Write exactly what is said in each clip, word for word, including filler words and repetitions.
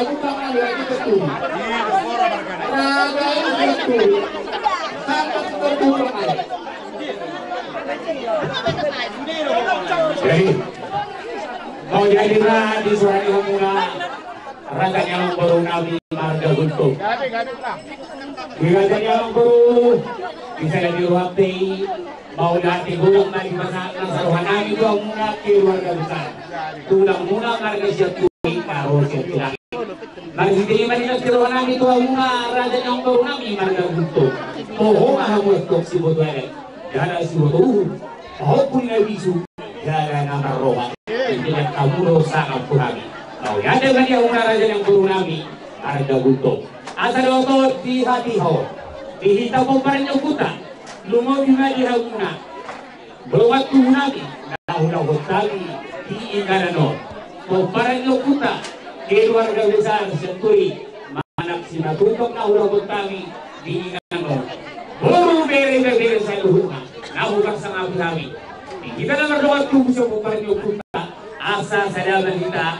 Raja Gultom nami, Raja Gultom. Raja Gultom. Sangkap terbuka. Jadi, mau jadi ra di suara hamuna. Raja ni amangboru nami marga Gultom. Di raja ni amangboru, di sada di rohanta i, mauliate godang ma di pasahat nasa roha nami tu hamuna keluarga besar. Tulang muna marga Sianturi, na ro Sianturi. Marhite i ma di nasa roha nami tu hamuna raja ni amangboru nami marga Gultom. Toho ma hamu antong siboto adat. Jala siboto uhum, pahompu ni na bisu, jala na marroha. Intinya hamu do sangap tu hami. Mauliate ma di hamuna raja ni amangboru nami, marga Gultom. Asa dohot on di hatiha on, di hita pomparan ni ompunta, lumobi ma di hamuna dongan tubu nami, na hulahulan hami di inganan on. Pomparan ni ompunta, keluarga besar Sianturi, manang Simatupang na hulahulan hami di inganan on. Boru, bere, ibebere saluhutna na hupasangap hami. Di hita na mardongan tubu sian pomparan ni ompunta, asa sada ma hita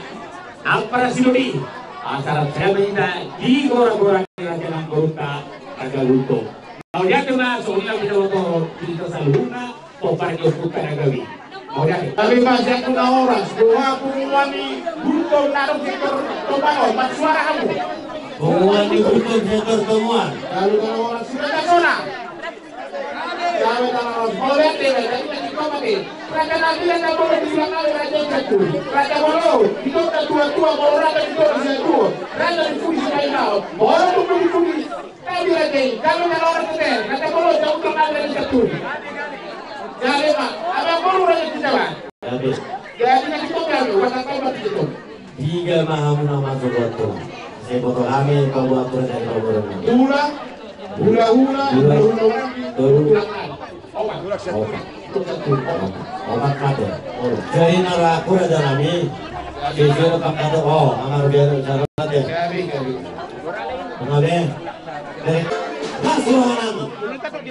ampara sidoli, asa rap sada ma hita di goragora ni raja ni amangborunta, raja Gultom. Mauliate ma, songon i ma hita boto di hita saluhutna. Pomparan ni ompunta na gabe. Mauliate. Gabe ma sian tu na horas, dohot punguan ni Gultom na adong sektor Tomoan on, marsuara hamu. Punguan ni Gultom sektor Tomoan. Gabe ma na horas, sudah tak sona. Gabe ma na horas, mauliate, gabe ma na horas. Raja nami, raja bolon di Silakan, raja jatuh. Raja bolon, di kota tua-tua, bolon raja di kota jatuh. Raja di Pudi Silakan, bolon tu Pudi-pudi. Kau di raja i, kau na loras tu ten, na tabolon jauh tu kau dari satu. Jadi, Pak, abang baru raja kita, Pak. Jadi. Jadi, na kita kan, wasa kau mati gitu. Tiga maha muna masuk waktu. Saya potong kami, kau buat terus dari kau buat. Hula, hula, hula, hula, hula, hula. Opat. Opat. Opat mate. Jadi nara aku raja nami. Sisi opat mate. Oh, amar biar cara mate. Jadi, jadi. Kenapa? Dari. Mas roha nami.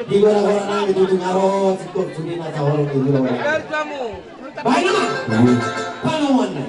Di gora-gora nami tutu naro, cukup sudi nasa holong di gora-gora. Baik, nama? Panawan nai.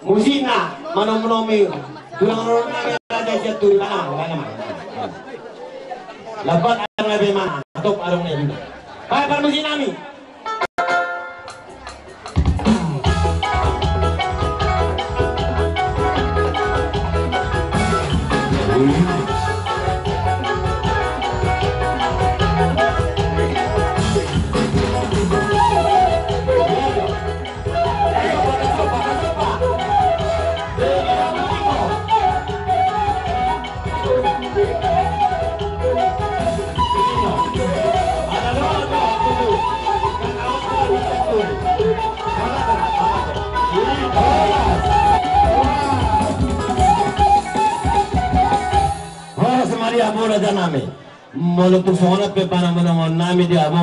Musikna manomu-nomu. Tulang rohana raja sian Turi, mana, mana, mana. Lambat adong na be mana, atop adong na be. Baik, parmusik nami. Horas ma di hamu raja nami. Molo tung songon on pe panamonamoan nami di hamu,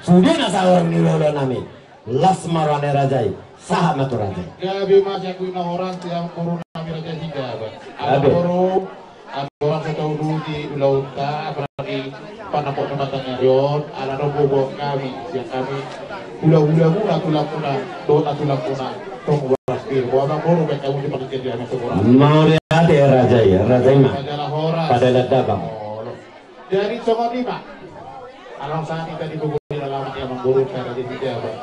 sude na saur ni lolo nami. Las ma roha ni raja i, sahat ma tu raja i. Gabe ma sian hami na horas di amang boru nami raja i. Gabe. Amang boru, andorang so tauduti ulaonta, apalagi pandapotan ni mata ni ari on, ala adong boaboa hami, sian hami, hulahulamuna, tulangmuna, dohot na tulangmuna, tong boras pir. Boa amang boru, baen hamu di panitia di hami tu boras. Mauliate raja i, raja i ma. Raja na horas. Pada ladabang. Oh, lo. Jadi songon i ma. Along sahat hita di boru ni alaman i amang boru, raja i di jabat.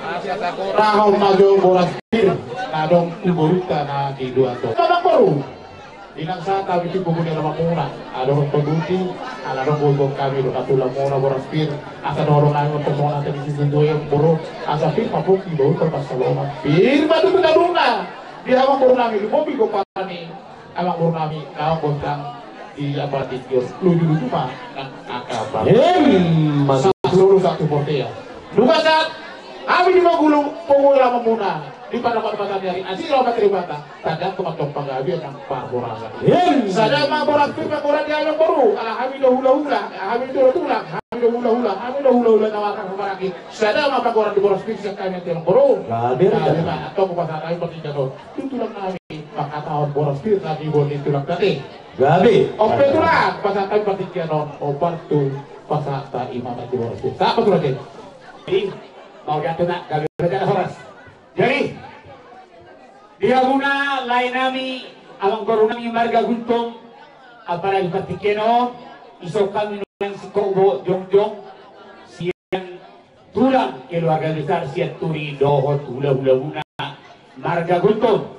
Asi asa korahon ma jo boras pir na adong tu borunta na di dua to. Amang boru. Inang sahat hami tu boru ni alamanmuna. Adong tauduti, ala adong boaboa hami dohot na tulangmuna boras pir. Asa dohonon nami ma tu songon hata ni situtu i amang boru. Asa pir ma pongki boru parpansalongan. Pir ma tutu na dungna. Di amang boru nami, lumobi gomparan i. Amang boru nami, naung gondang di apa di kios, luju-luju ma nang angka bang. Em, mas- Sa-, solu satu portea. Nunga sahat hami di manggulung pogu alamanmuna di pandapotan ni mata ni ari, asi roha ma Debata, tanda tu mantong panggabean nang parhorasan. Em. Sada ma boras pir panggoran di amang boru, ala hami do hulahula, hami do tulang, hami do hulahula, hami do hulahula na marhahamaranggi. Sada ma panggoran di boras pir sian hami amang boru. Gabe. Gabe ma, antong hupasahat hami partingkian on tu tulang nami. Mangkatahon boras pir na di boan ni tulang nami. Gabe. On pe tulang, pasahat hami partingkian on, ombar tu pasahat hami ma di boras pir. Sahat ma tulang i. Jadi, mauliate ma, gabe raja na horas. Jadi, di hamuna lae nami, amang boru nami marga Gultom, apalagi partingkian on, dison hami nunga singkop bohot jongjong, sian tulang keluarga besar Sianturi dohot hulahulamuna marga Gultom.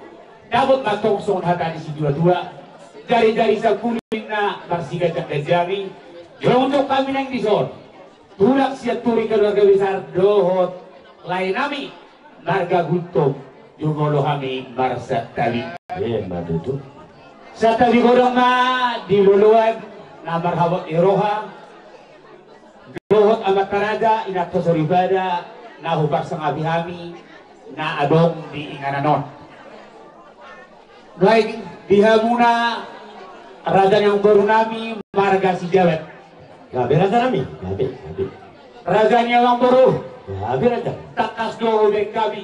Dapot ma tong songon hata ni situatua, jarijari sampulu ninna marsiganjang ganjang i. Jongjong hami nang dison, tulang Sianturi keluarga besar dohot lae nami marga Gultom, jumolo hami marsantabi. Emma tutu. Santabi godang ma di loloan na marhabot ni roha, dohot amanta raja, inanta soripada na huparsangapi hami na adong di inganan on. Baik, di hamuna raja ni amang boru nami marga Sijabat. Gabe raja nami, gabe, gabe. Raja ni amang boru. Gabe raja. Tangkas do hubaen hami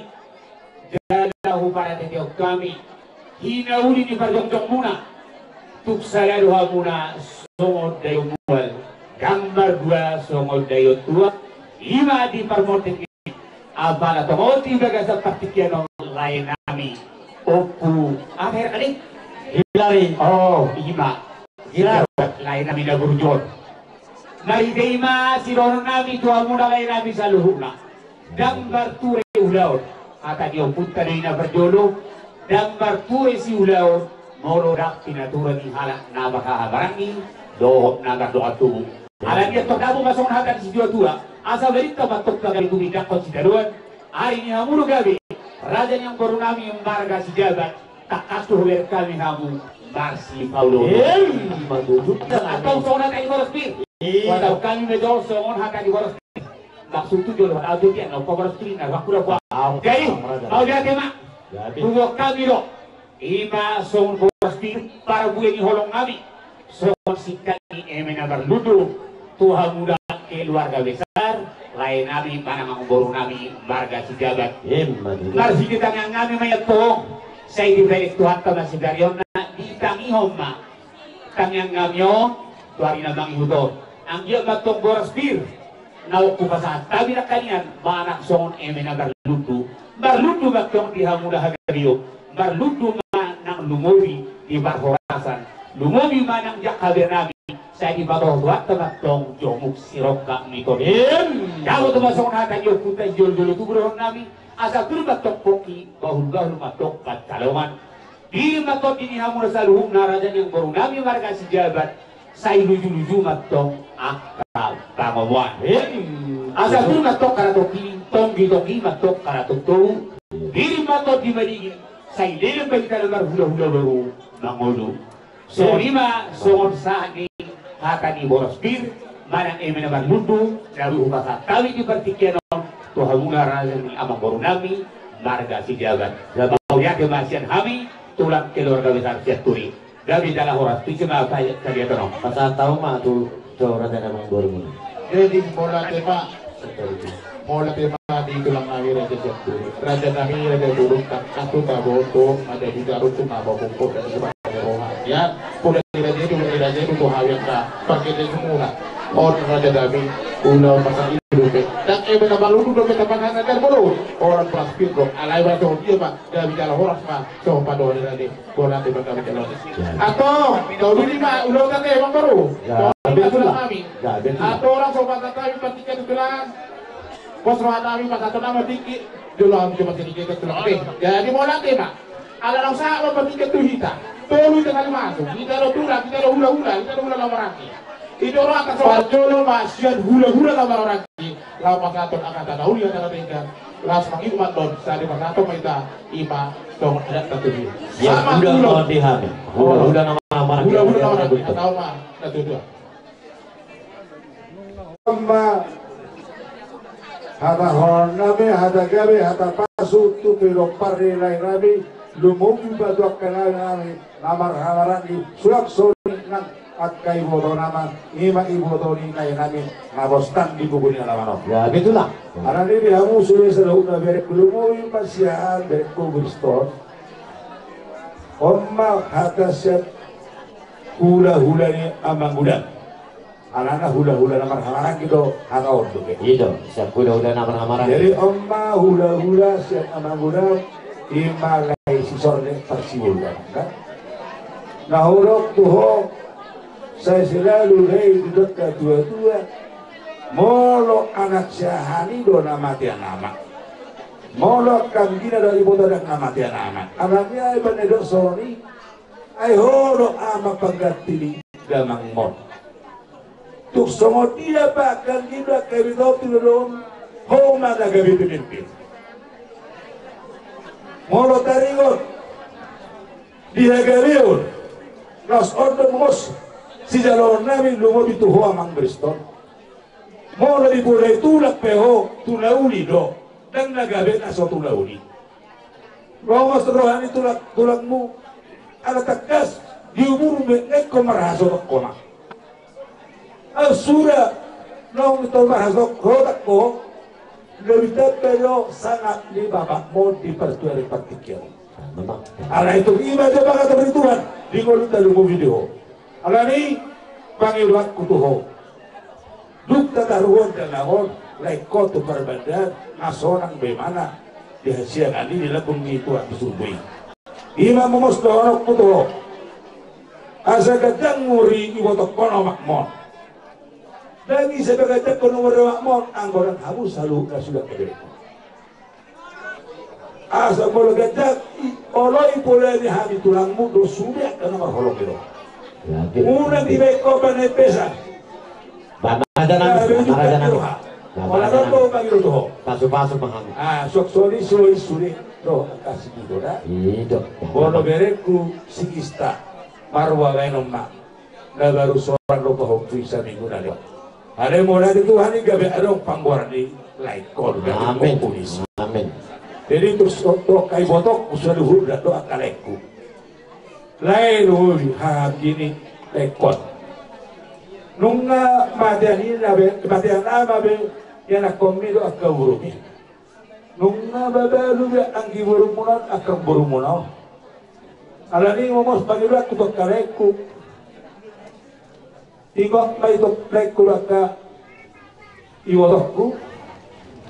jala huparateatehon hami hinauli ni parjongjongmuna. Tung sada do hamuna songon daion mual, ndang mardua songon daion tuak. I ma di parmontek ni, apala tongon di bagasan partingkian on lae nami, Ompu, aha hera kali? Hilari. Oh, i ma. Hilari. Lae nami na burju on. Marhite i ma sidohonon nami tu hamuna lae nami saluhutna. Ndang marture ulaon. Hata ni ompunta do i na parjolo, ndang marture siulaon molo ndang pinaturan ni halak na marhahamaranggi dohot na mardongan tubu. Alani i antong dapot ma songon hata ni situatua, asa balintang ma antong pagabe tumindangkon sitadoan. Ari ni hamu do gabe, raja ni amang boru nami marga Sijabat, tangkas do hubaen hami hamu marsipaolooloan. Em, ma tutu. Antong songon hata ni boras pir. Iya. Huhatahon hami ma jo songon hata ni boras pir. Maksudhu jolo, au jo dia na umpa boras pir na, baku da kuat. Au. Jadi, mauliate ma. Jadi. Huboan hami do. I ma songon boras pir parbue ni holong nami. Songon singkat ni eme na marlundu tu hamuna keluarga besar lae nami manang amang boru nami marga Sijabat. Emma tutu. Marhite tangiang nami ma i antong, sai dibereng Tuhanta ma sadarionna, ditangihon ma tangiang nami on tu ari na mangihut on. Anggiat ma antong boras pir naung hupasahat hami nangkaningan manang songon eme na marlundu Marlundu ma tong di hamu na hagabeon, marlundu ma nang lumobi di parhorasan, lumobi ma nang jangkabean nami, sai dipatohot hata ma tong jomuk sirongkap ni tondi. Dabo tu ma songon hata ni ompunta, jolo-jolo tubu dohonon nami, asa tubu ma tong pongki, bahul-bahul ma tong pansalongan. Dirim ma tondi ni hamu na saluhutna raja ni amangboru nami marga Sijabat, sai luju-luju ma tong angka pangomoan. Asa tubu ma tong harajaon i, tonggi-tonggi ma tong harajaon togu. Dirim ma tondi madingin, sai leleng ma hita na marhula-hula boru mangolu. Songon i ma songon sahat ni hata ni boras pir, manang eme na marlundu, na boi hupasahat hami di partingkian on tu hamuna raja ni amangboru nami marga Sijabat. Mauliate ma sian hami, tulang keluarga besar Sianturi. Gabe jala horas, tu ise ma pasahaton on? Pasahat hamu ma tu, tu raja ni amangborumuna. Jadi mauliate ma. Mauliate ma di tulang nami raja Sianturi. Raja nami raja Turun, tangkas tu tabo tu, raja Bintaro tu, tabo pongkok dan tu raja roha. Ya, mauliate raja i, mauliate raja i tu hami angka parkete semua. On raja nami, ulaon masa ini dope. Dan eme na marlundu dope tapanan agar bolo. Orang kelas piro, alai baca dia ma, gabe jala horas ma, so pado raja i. Bola di bagawi jalo. Atau, tolu lima, ulang tadi, Bang Baru. Ya, betul lah. Ya, betul. Atau orang sobat kami, patikan tulang. Bos roha nami, pasahaton nama dikit. Jolo hami coba sedikit ke tulang. Oke, jadi mauliate ma. Ala nang sahat ma patikan tu hita. Tolu hita kali masuk. Hita do tulang, hita do hula-hula, hita do hula na maranggi. Hita do atas parjolo ma sian hula-hula na maranggi. Laho pasahaton angka na uli, angka na denggan. Laos mangido ma tong, sai dipasahaton ma hita, ima songon adat na tutu. Ya, hula ma di hami. Hula-hula na maranggi. Hula-hula na maranggi. Atau ma na tutu. Ama, hata hohom nami, hata gabe, hata pasu, tu pinompar ni lae nami, lumobi ma tu angka lae nami, na marhahamaranggi, suang songon i nang angka iboto nama, ima iboto ni lae nami, na bostang di buku ni alaman on. Ya, betul lah. Alani i di hamu sude saluhutna berengku, lumobi ma sian berengku Kriston. On ma hata sian hula-hula ni amangudang. Alana hula-hula na marhahamaranggi do hata on dope. I do, sian hula-hula na marhahamaranggi. Jadi on ma hula-hula sian amangudang, ima lae si Sorde Parsibulan, kan? Na hudok tu ho, sai selalu hei didok angka tua-tua, molo anak siahaan i do na mate ama. Molo angka anggina do iboto ndang na mate ama. Alani i ai baen na didok songon i, ai ho do ama pangganti ni damangmon. Tung songon dia pe angka anggina angka iboto tu leleng, ho ma na gabe pemimpin. Molo taringot di hagabeon, laos on do muse sijaloon nami lumobi tu ho amang Kriston. Molo dipodai tulang pe ho, tu na uli do, ndang na gabe na so tu na uli. Longos roha ni tulang, tulangmu, ala tangkas di umurmu, ingkon marhasohotan ho ma. Au sura, naung tong marhasohotan ho, gabe tamba do sangap ni bapakmu di partua ni partingkian. Alai tung ima do pangatur ni Tuhan di ngolunta, lumobi do ho. Alani i, pangidoanku tu ho. Dung tataruhon dalan on, lae ho tu parbandaan, na sonang be imana di hasiangan i di lambung ni Tuhan di surgo i. Ima muse dohononku tu ho. Asa ganjang umur ni ibotohon, omakmon. Ndang ise pe ganjang umur ni omakmon, anggo ndang hamu saluhutna suda pe. Asa molo ganjang i, olo i, pola ni hami tulangmu do sude angka na marholong i do. Unang dibaen ho baen na impesan. Ba raja nami, ba raja nami. Molo adong do pangido tu ho, pasu-pasu ma hami. Ah, suang songon i, songon i sude do angka sigi do da. I do. Molo berengku si Kista, marua baenon ma. Na baru sorang do pahompu i saminggu na lewat. Alai mauliate Tuhan i, gabe adong panggoaran ni lae ho, gabe pahompu i. Amin. Jadi tung so, tu angka ibotongku saluhutna do angka laengku. Lae, lumobi hahanggi ni laengkon. Nunga matean ina be, matean ama be, ianakkonmi do angka borumi. Nunga mabalu be anggi borumuna on, angka borumuna on. Alani i muse pangidoanku tu angka laengku. Ingot ma i tu laengku do angka ibotongku.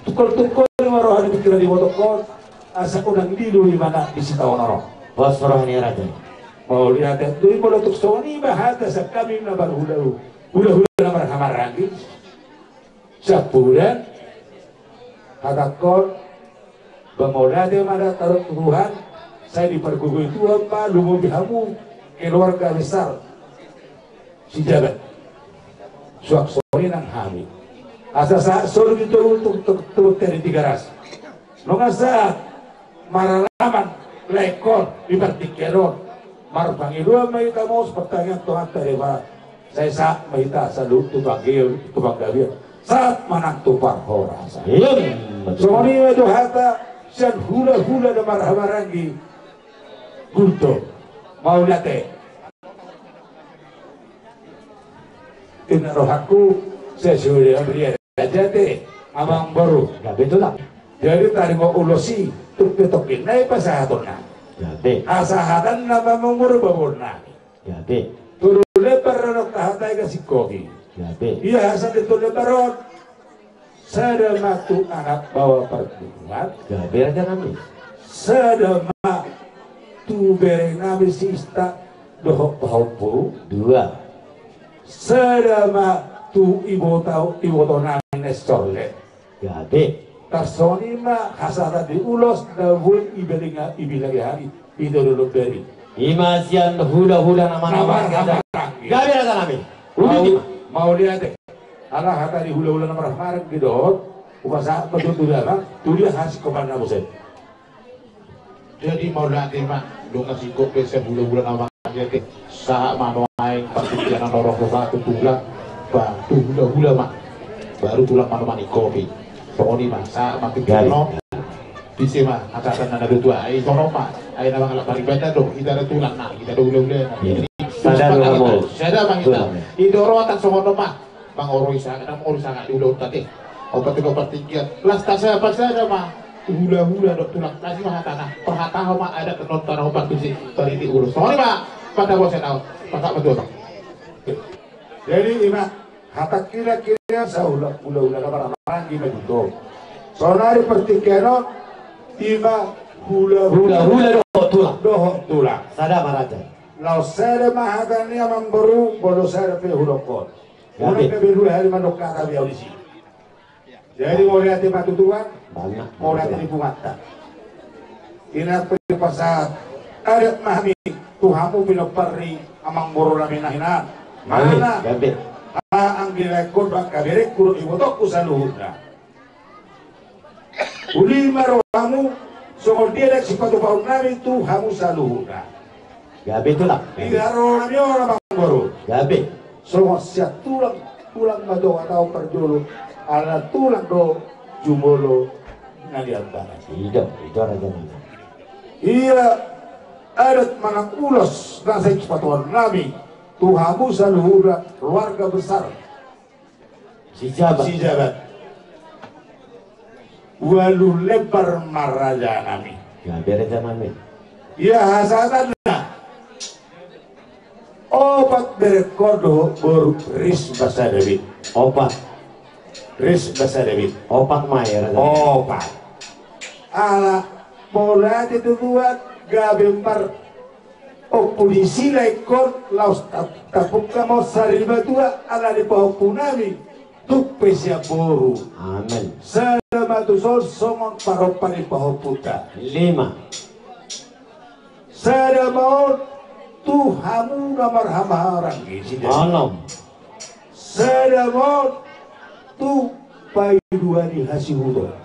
Tungkol-tungkol i ma roha ni pingkiran ni ibotongkon. Asa unang dilu imana di sitaonon on. Pos roha ni raja. Mauliate. Jadi molo tung songon i ma hata sian hami na marhulahula, hulahula na marhahamaranggi, siampudan, hatangkon, ba mauliate ma da tarup tu Tuhan. Sai dipargogoi Tuhan ma lumobi hamu keluarga besar Sijabat. Suang songon i nang hami. Asa sahat solu di togu tu, tu, tu, tu Tigaras. Nunga sahat maralaman lae ingkon di partingkian on. Marpangidoan ma hita mos, partangiangan tu Tuhanta Debata. Sai sahat ma hita saluhut tu panggabean, tu panggabean. Sahat ma nang tu parhorasan. Songon i ma jo hata sian hulahula na marhahamaranggi. Gultom. Mauliate. Inna rohangku, sesuai dengan riwayat jate, amangboru. Gabe tulang. Jadi taringot ulos i, tung pe tongkin nai pasahatonna. Gabe. Hasahatan na mamunguru babonna. Gabe. Tolu lembar ro nang tahatai gasikopi. Gabe. Ia hasahatan tolu lembar on. Sada ma tu anak baoa parguruan. Gabe raja nami. Sada ma tu bere nami si Ista dohot pahompu. Dua. Sada ma tu ibota, iboto nami na sorlet. Gabe. Tarsongon i ma hasahatan ni ulos na boi ibalinga ibilagi hami. Ito dolo beri. Ima sian hulahula na mana. Gabe raja nami. Uli. Mauliate. Ala hata ni hulahula na marhahamaranggi dohot, upa sahat ma jo tu damang, tu dia hasikopan na muse. Jadi mauliate ma, nunga singkop be sian hulahula na marhahamaranggi ate. Sahat ma nuaeng partingkian na norok roha tu tulang, ba tu hulahula ma. Baru tulang ma nuaeng maningkopi. Songon i ma, sahat ma tingki no. Disi ma hasahatan na natua-tua, ai songon ma, ai na mangalap paribatan do, hita do tulang na, hita do hulahula na. Sada do hamu. Sada ma hita. Tulang. Ito roha tak songon ma. Mangoroi sanga, na mangoroi sanga di ulaon tate. Opat tiga opat tingkian. Las tasa pasada ma. Hulahula do tulang. Kasi ma hatana. Parhataho ma adat non tana opat tusi. Pariti ulos. Songon i ma. Pada bosen au. Pasak betul. Jadi ima. Hata kira-kira saula hulahula na marhahamaranggi ma tutu. Sonari partingkian on. Ima hulahula. Hulahula dohot tulang. Dohot tulang. Sada ma raja. Laos sada ma hata ni amangboru, molo sada pe hudokkon. Gabe. Unang gabe dua hali mandok hata be au disi. Jadi mauliate ma tu Tuhan, mauliate di punguanta. Inang pe pasahat adat ma hami tu hamu pinompar ni amangboru nami na hinan. Mana? Gabe. Anggi laengku dohot kaberekku dohot ibotongku saluhutna. Uli ma rohamu, songon dia na sipatupaon nami tu hamu saluhutna. Gabe tulang. Di haro nami on amangboru. Gabe. Songon sian tulang, tulang ma jo hata on parjolo, ala tulang do jumolo na nian barat. Ido, ido raja nami. Ia adat manang ulos na sai sipatupaon nami tu hamu saluhutna keluarga besar Sijabat. Sijabat. Ualu lembar ma raja nami. Gabe raja nami. Ia hasahatanna. Opat berengkon dohot boru ris ma sada be. Opat. Ris ma sada be. Opat ma ia raja nami. Opat. Ala mauliate tu Tuhan gabe mar Ompu ni sila ingkon laos ta-, tapungka ma on sari matua ala ni pahompu nami tung pe sian boru. Amen. Sada ma tuson songon parompa ni pahomputa. Lima. Sada ma on tu hamu na marhahamaranggi. Onom. Sada ma on tu paidua ni hasihuton.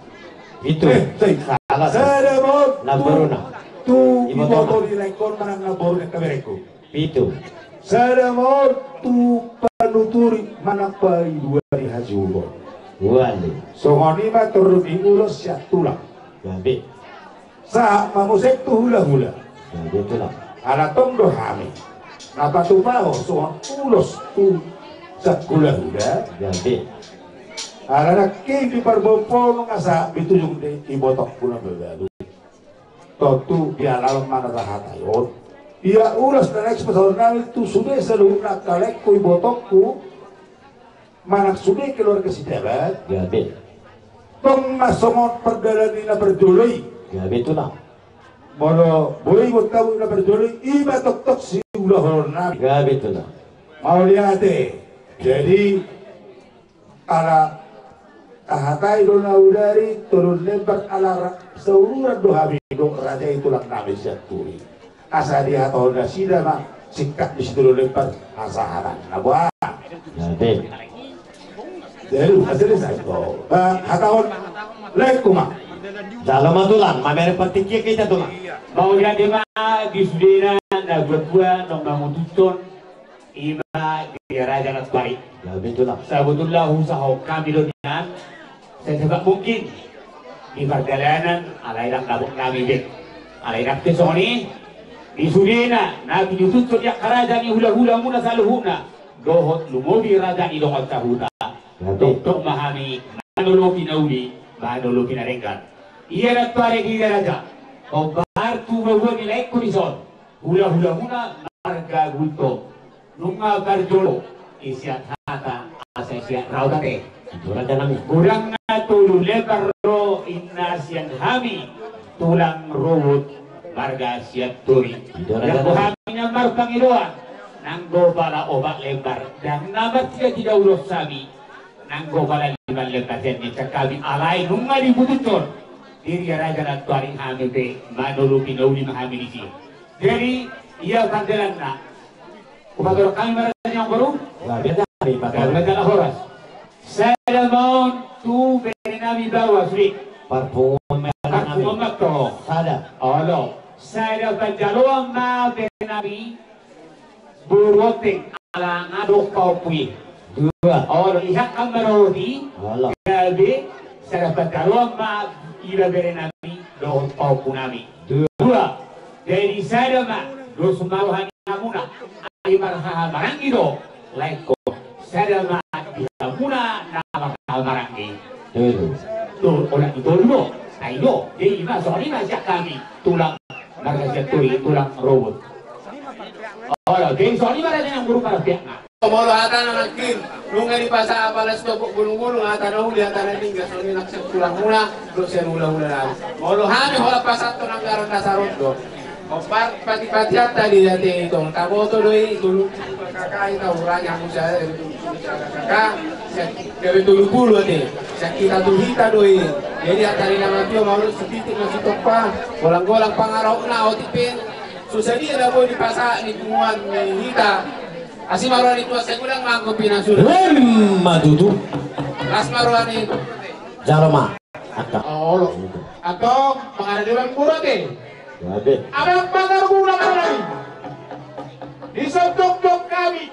Pitu. Eh, sai. Salah. Sada ma on tu, namboruna, tu iboto ni laengkon manang namboru ni angka berengku. Pitu. Sada ma on tu panuturi manang paidua ni hasihuton. Ualu. Songon i ma toru ni ulos sian tulang. Gabe. Sahat ma muse tu hulahula. Jadi itulah. Ala tong do hami na patupahon songon ulos tu sahulahula. Jadi. Ala nangkin di parboruon nunga sahat be tu ujung di ibotongku na mabalu. Tontu di alaman na tahatahon. Ia ulos na naeng sipatupaon nami tu sude saluhutna angka laengku ibotongku. Manang sude keluarga Sijabat. Jadi. Tong ma songon pardalan ni na parjolo i. Gabe tulang. Molo boi bonta muna parjolo i ma tongtong siulahonon nami. Gabe tulang. Mauliate. Jadi ala hatai do na hudari tolu lembar ala ra-, sauluran do hami dohot raja i tulang nami Sianturi. Asa dihatahon nasida ma singkat di situ do lembar asa hatana boha. Jadi asa di saiko hatahon lengku ma. Jalo ma tulang mamere partingkian kita tulang. Mauliate ma di sudena na buat-buat nang mangutuson. Ima di raja na tuari. Sabotulna husahahon hami do nian. Secepat mungkin di pardalanan alai ndang dapot nami be. Alai ndang pe songon i di sudena na pinutuson di angka raja ni hulahulamuna saluhutna dohot lumobi raja ni dongan sahuta. Tongtong ma hami manolopi na uli manolopi na denggan. Ia na tuari di raja. Hombar tu babua ni laengku dison. Hulahulamuna marga Gultom. Nunga parjolo i sian hata asa i sian raut ate. Godang na tolu lembar do inna sian hami tulang ruhut marga Sianturi. Janggo hami na marpangidoan nanggo pala opat lembar ndang na martigatiga ulos hami. Nanggo pala lima lembar sian ni cakami alai nunga diputuson. Diri raja na tuari hami pe manolopi na uli ma hami disi. Jadi ia pandelanna. Upatorang hami ma raja ni amangboru. Gabe jala horas. Sada ma on tu bere nami baoa sude. Parpunguan ma to. Sada. Olo. Sada panjaloan ma bere nami. Boru Onteng ala nga do pahompu i. Dua. Olo, iha kan maroti. Olo. Gabe sada panjaloan ma iba bere nami dohot pahompu nami. Dua. Jadi sada ma dos ma roha ni hamuna. Ai marhaha maranggi do laengku. Sada ma di hamuna na marhaha maranggi. Tolu. Tolu, olat ni tolu do. Ai do. Jadi ima songon i ma sian hami tulang marga Sianturi tulang ruhut. Olo, jadi songon i ma raja ni amangboru parapatna. Molo hatana nangkin nunga dipasahat apala sitopot bulungbulung hata na uli hata na denggan songon i nang sian tulangmuna dohot sian hulahula nami. Molo hami holan pasahathon anggaran dasar on do. Hombar patipatihanta di ate i tong taboto do i tolu kakak i tau raja musa kakak. Gabe tolu pulu ate. Sian hita tu hita do i. Jadi hata ni na matio maulut sititik ma sitompa. Golanggolang pangarahutna otik pe. Susa dia na boi dipasahat ni punguan ni hita. Asi ma roha ni Tuhan sai godang ma anggo pinasuna. Lem ma tutu. Las ma roha ni. Jalo ma. Angka. Olo. Antong mangarade bang burate. Gabe. Abang patar guna manai. Di sotoktok kami.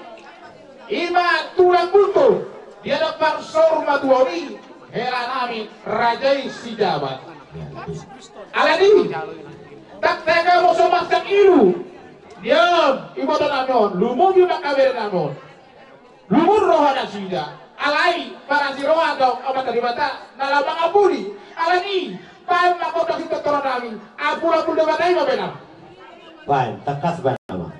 Ima tulang Gultom. Dia dapat sor ma tuan i. Hela nami raja i sijabat. Alani. Tak tega mo so masak ilu. Diam, iboto nami on, lumobi ma angka bere nami on. Lumur roha nasida, alai parasi roha do Amanta Debata na laho mangapuli. Alani, baen ma gondang sitortoron nami, ampulapul Debata i ma baen. Baen, tangkas baen nama.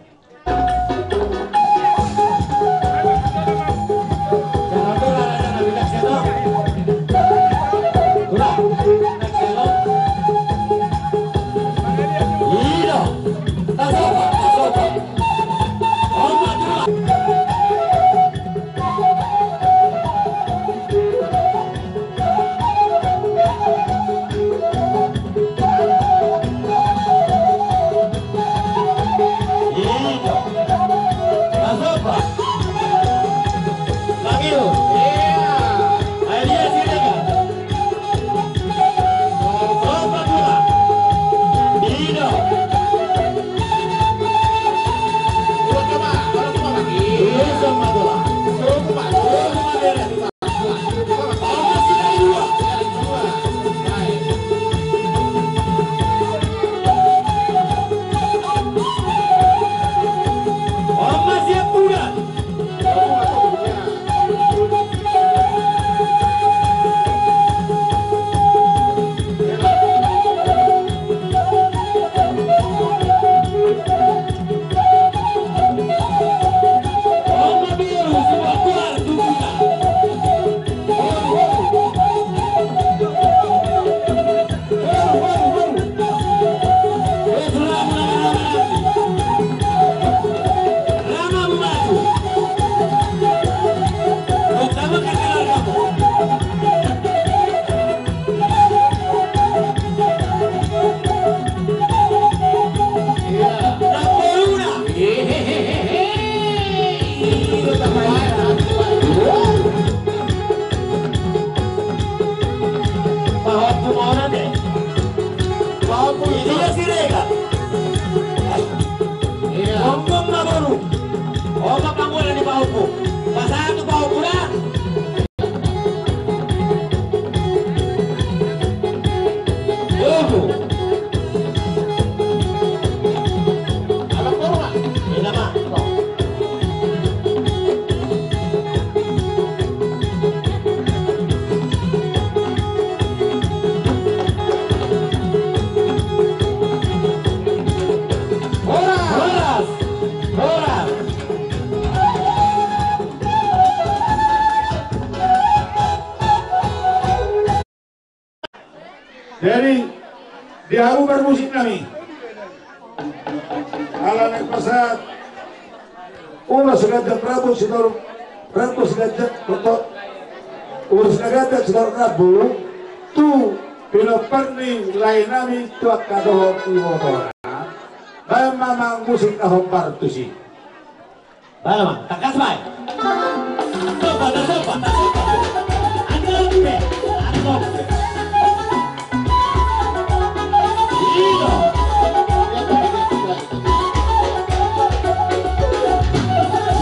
Siregar. Iya. Ngomong ma boru. Opa pangula ni pahompu. Pasahat tu pahompu na. Boru. Abang boru ma. Iya ma. Horas! Horas! Horas! Jadi, di hamu parmusik nami. Ala naeng pasahat ulos na ganjang rambu sitorop, rambu na ganjang rambu, ulos na ganjang sitorop rambu tu pinompar ni lae nami tu angka dohot ibotona. Baen ma amang musik na hombar tusi. Baen ma, tangkas baen. Sopa, na sopa, na sopa. Anda oke, anda oke. Ino.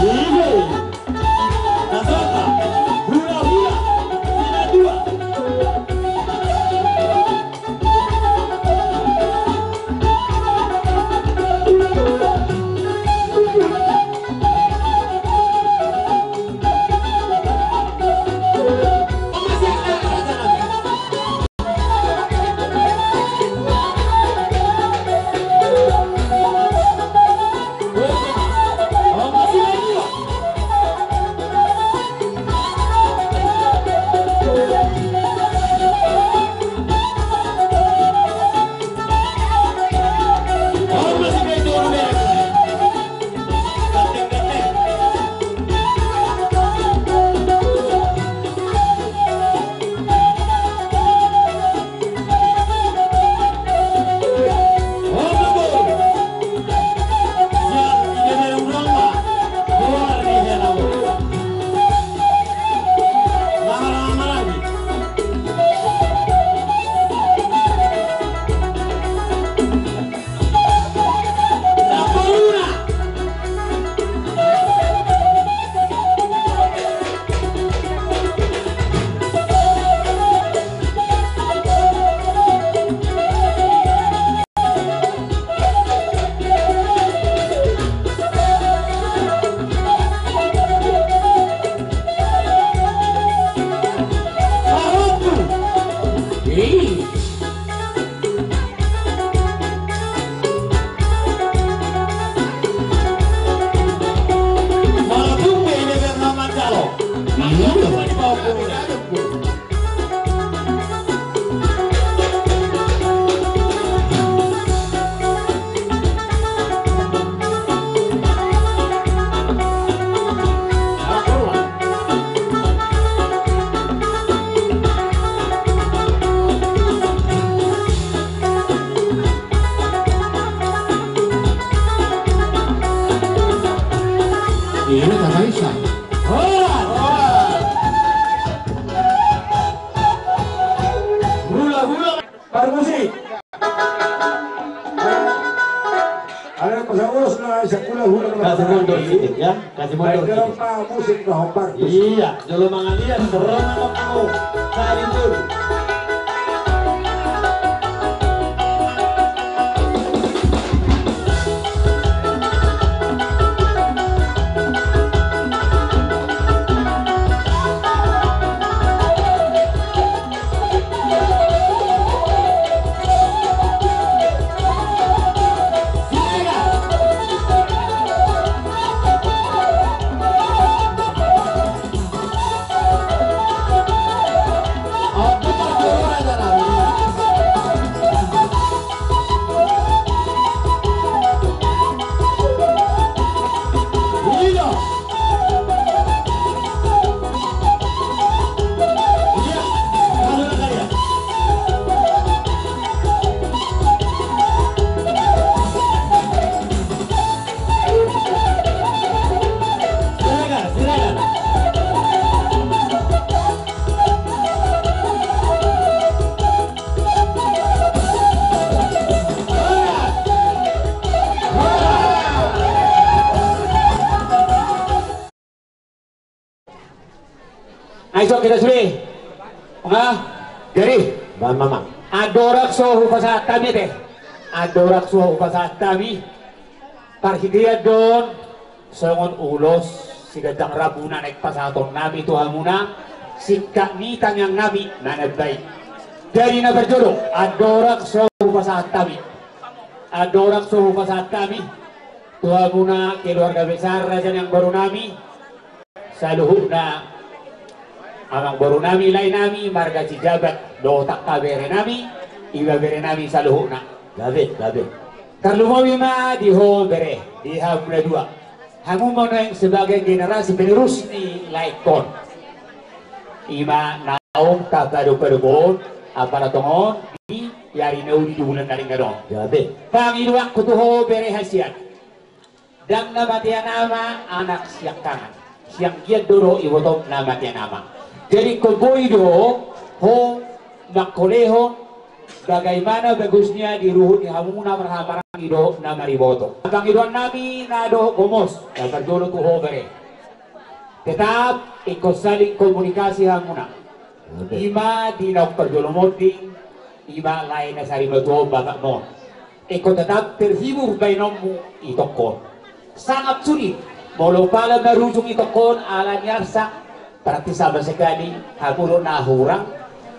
Ino. Na sopa. Hula-hula. Sina dua. Ini kata Isa. Horas! Hula-hula. Parmusik. Ada pasang ulos na isa hula-hula. Kasih mundur sedikit ya. Kasih mundur sedikit. Baik, dalam musik na hombar. Iya, jolo mangalian, seru mangalian. Kasih mundur. Isok kita sude. Nga, jadi, Bang Mamang. Andorang so hupasahat hami te. Andorang so hupasahat hami. Parhitean do on, songon ulos siganjang rambu na naeng pasahaton nami tu hamuna, singkat ni tangiang nami na naeng baik. Jadi na parjolo, andorang so hupasahat hami. Andorang so hupasahat hami tu hamuna keluarga besar raja ni amangboru nami, saluhutna amangboru nami, lae nami, marga Sijabat, dohot angka bere nami, ibebere nami saluhutna. Gabe, gabe. Tarlumobi ma di ho bere, di hamu na dua. Hamu ma nuaeng sebagai generasi penerus ni laengkon. Ima naung tapadopadophon, apala tongon, di ari na uli di bulan na denggan on. Gabe. Pangidoanku tu ho bere hasian. Ndang na matean ama anak siangkangan. Sianggian do dohot ibotom na matean ama. Jadi ingkon boi do ho mangkolehon bagaimana bagusnya di ruhut ni hamuna marhahamaranggi dohot na mariboto. Pangidoan nami na dohot gomos, na parjolo tu ho bere. Tetap ingkon saling komunikasi hamuna. Oke. Ima di naung parjolo monding, ima lae na sarimatua on bapakmon. Ingkon tetap terhibur baenonmu itongkon. Sangat sulit molo pala marujung itongkon ala ni arsak, berarti sama sekali hamu do na hurang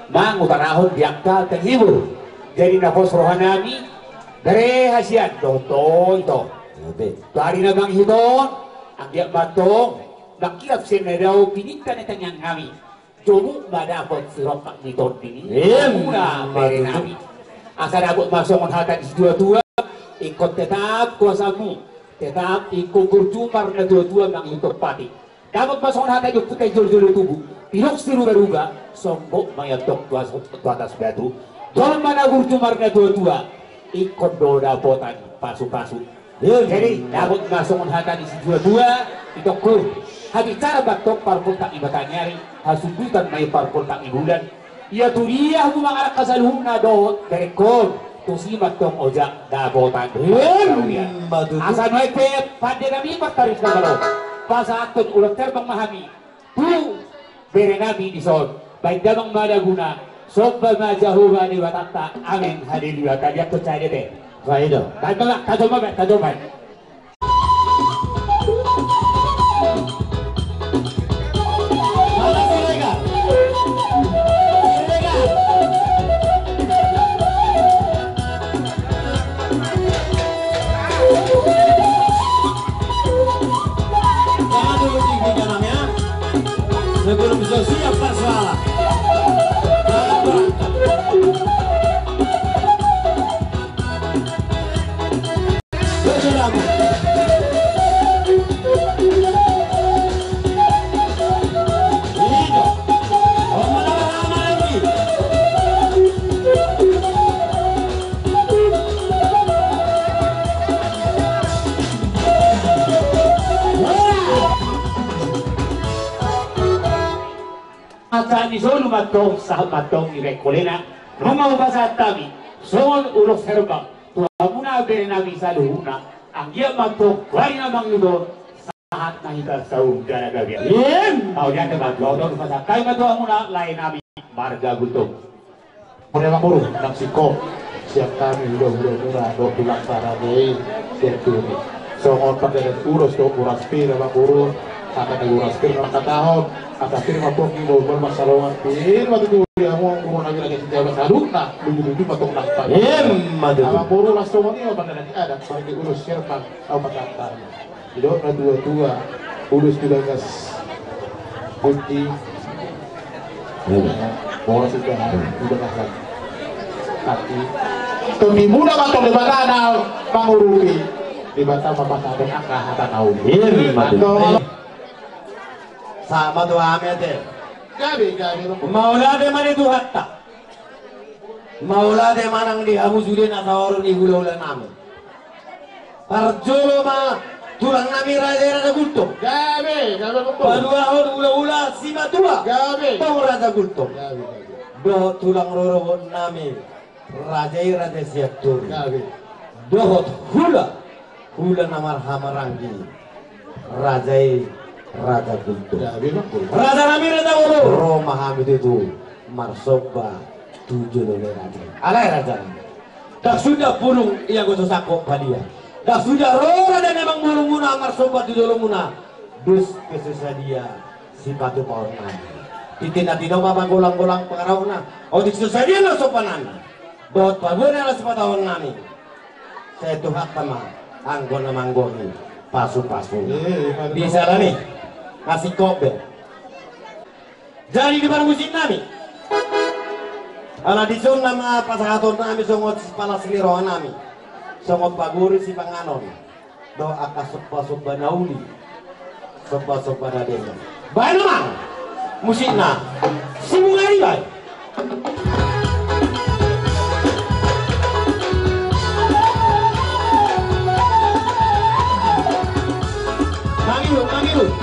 mangutarahon di angka terhibur. Jadi na pos roha nami, bere hasian dohot ho ito. Oke. Tu ari na mangihut on, anggiat ma antong mangkilap sian na dao pininta ni tangiang nami. Jomuk ma dapot sirompak ni tondi ni. Em, hamuna bere nami. Asa dapot ma songon hata ni situatua, ingkon tetap kuasamu, tetap ingkon burju ma na tuatua mangihuthon pati. Dapot ma songon hata ni ompunta i jolojolo tubu, pinok sirubaruba, songgop ma i antong tu atas batu. Jolma na burju ma na tuatua, ingkon do dapotan pasupasu. Jadi dapot ma songon hata ni situatua, itongku. Habicara ma antong parpoltak ni mataniari, hasundutan ma i parpoltak ni bulan. Ia tu dia hamu mangalangka saluhutna dohot berengkon, tusi ma antong ojak dapotan. Asa nuaeng pe pande nami partarik na malo, pasahathon ulos herbang ma hami tu bere nami dison. Baen damang ma laguna, somba ma Jahowa Debatanta. Amen, haleluya. Tadi aku cari deh. Baik do. Tajom ma, tajom ma, tajom ma. Jangan dulu tinggi jangan ya. Sebelum bisa siap persoalan. Jangan berantem. Betul, Abu. Ini dong. Om Lama Lama lagi. Asa ni solu mantong, sahat mantong i baen holena. Nunga hupasahat hami songon ulos herbang tu hamuna bere nami saluhutna. Anggiat mantong tu ari na mangihut on, sahat ma hita saur jala gabe. Em. Mauliate ma, dohot on hupasahat hami ma tu hamuna lae nami marga Gultom. Mauliate ma boru, nang singkop sian hami hulahula muna dohot tulang saraja i, sian turi. Songon pardalanan ulos dohot uras pir ma boru, hata ni uras pir na mangkatahon, hata pir ma pongki, bohul ma salongan, pir ma tutu di hamu boru nami raja Sijabat saluhutna, luju-luju ma tong nang padi. Em, ma tutu. Ama boru, laos songon i ma pardalanan adat, songon i ulos herbang, au patanta. Didok na tua-tua, ulos tu bagas gunting. Iya. Bola sudah, sudah kasar. Tapi tondimuna ma tong Debata na mangurupi. Debata ma pasahathon angka hata na uli. Iya, betul. Sama tu hami ate. Gabe, gabe, Bang. Mauliate ma di Tuhanta. Mauliate ma nang di hamu sude na saoru ni hulahula nami. Parjolo ma tulang nami raja i Raja Gultom. Gabe, gabe, Gultom. Paduahon hulahula simatua. Gabe. Tong Raja Gultom. Gabe, gabe. Dohot tulang rorobot nami raja i Raja Sianturi. Gabe. Dohot hula, hula na marhahamaranggi raja i Raja Gultom. Raja nami, raja bolon. Ro ma hami tutu marsomba tu jolo ni raja i. Alai raja nami, ndang suda pudung ia goso sangkop padia. Ndang suda ro raja ni amangborumuna marsomba tu jolomuna. Dos pe so sadia sipatupaonnami. Tintin na tinopa ma golang-golang pangarahutna. Otik so sadia na sombanami dohot paboa na sipatupaonnami. Sai Tuhanta ma anggo na manggohi pasu-pasu. Bisa nami masingkop be. Jadi di parmusiknami, ala dison nama pasahatonnami songon sipalas ni rohanami, songon paguri sipanganon dohot angka somba-somba na uli, somba-somba na denggan. Baen ma musikna, sibunga riba i. Mangihut, mangihut.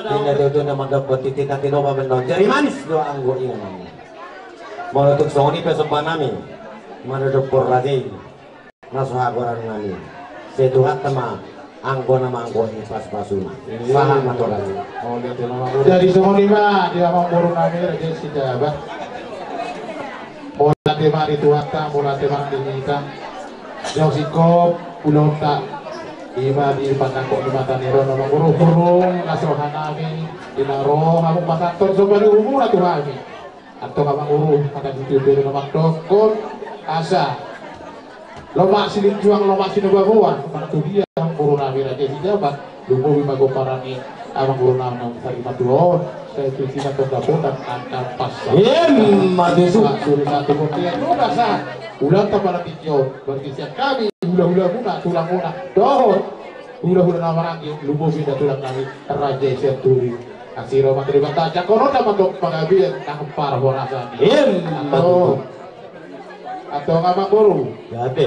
Inna tutu na mandok boti tina tinopa mennon jari manis do anggo inganan. Molo tung songon i pe sombanami manodop raja i na so hagoran nami. Sai Tuhanta ma anggo na manggohi pasu-pasuna. Sahat ma tu raja i. Jadi songon i ma di amangboru nami raja i Sijabat. Mauliate ma di Tuhanta, mauliate ma di hita. Jong singkop ulaonta. Ima di panangkok di mata ni roha na mangurung-urung na so hanami di na ro hamu pasahathon somba ni uhumuna tu hami. Antong amangboru, hata tutu bere na mandokkon asa lomak silinjuang, lomak sinobaboan, manang tu dia amangboru nami raja i Sijabat. Lumobi ma gomparan ni amangboru nami na sari matua on. Sai tusi na tong dapotan angka pasa. Ima tutu. Suri satu bontean juga sa. Ulaonta pala tingkio berarti sian hami hula-hulamuna, tulangmuna dohot hula-hula na maranggi, lumobi da tulang nami raja i Sianturi. Asi ro ma tu Debata jangkon on na mandok panggabean nang parhorasan i. Ima tutu. Antong amangboru. Gabe.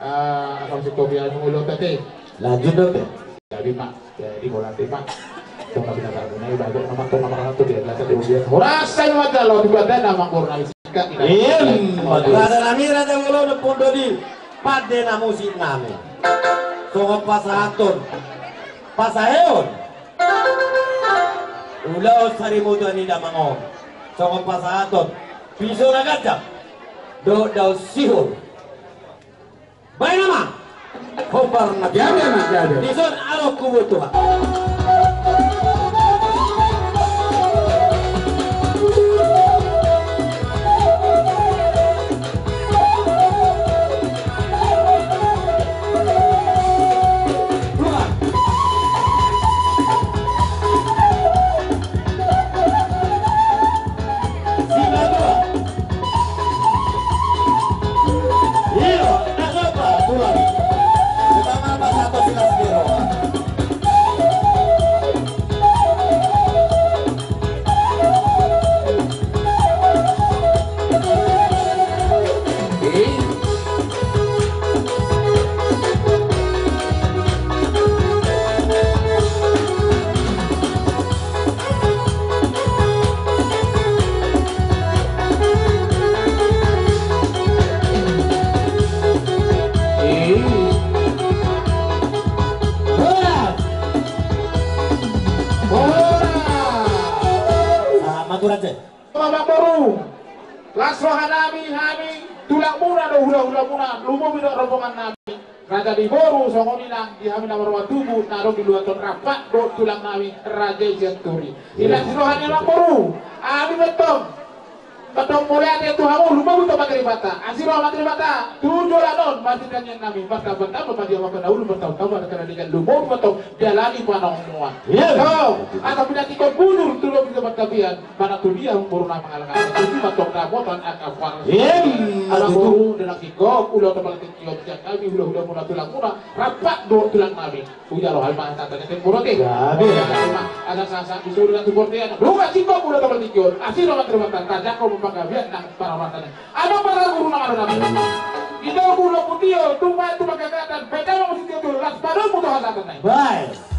Ah, asal si kopi anu mulut tadi. Lanjut dope. Jadi mak, jadi bola tema. Tong na binasa guna i bagot nama tong nama satu dia biasa dia dia. Horas sai mata lo di badan nama korna di sikat. Ima tutu. Raja nami raja bolon, pondo di pande na musik nami. Songon pasahaton, pasaheon ulaon sarimutuan ni damang on. Songon pasahaton piso na ganjang dohot daon sihol. Baen ma hombar na gabe ma gabe. Dison adong kubutuha. Ah, maturan se. Amangboru, las roha nami hami, tulangmuna do hulahulamuna, lumobi do rombongan nami. Raja ni boru, songon i nang di hami na marroha tubu, na adong di luat on, rap do tulang nami, Raja i Sianturi. Iya. Di las roha ni amangboru, hami mantong. Mantong mauliate tu hamu, lumobi tu Amanta Debata. Asi roha Amanta Debata tu joloan on, marsitangiang nami, martamba-tamba ma di hamu angka na uli, martamba-tamba ma di angka na denggan, lumobi mantong dalani pangomoan. Iya. Tong, asa pinantikhon bujur tu lobi tu martapian, manang tu dia amangboru na mangalangka, tu dia mantong dapotan angka parsi. Iya. Amangboru, dalan tingkos, ulaon tu partingkian, sian hami hulahulamuna, tulangmuna, rap do tulang nami. Ujalo hami ma hata tanya tempo roti. Gabe. Hami ma, asa sasa di suri nanti borti anak. Lu kasih kau udah teman tikion. Asih dong terima kasih. Tajak kau memanggabian nang para matanya. Ada para guru nang ada nang. Kita guru putio, tumpah tumpah kagatan. Beda mau sitio tuh. Las pada mutu hata tanya. Baik.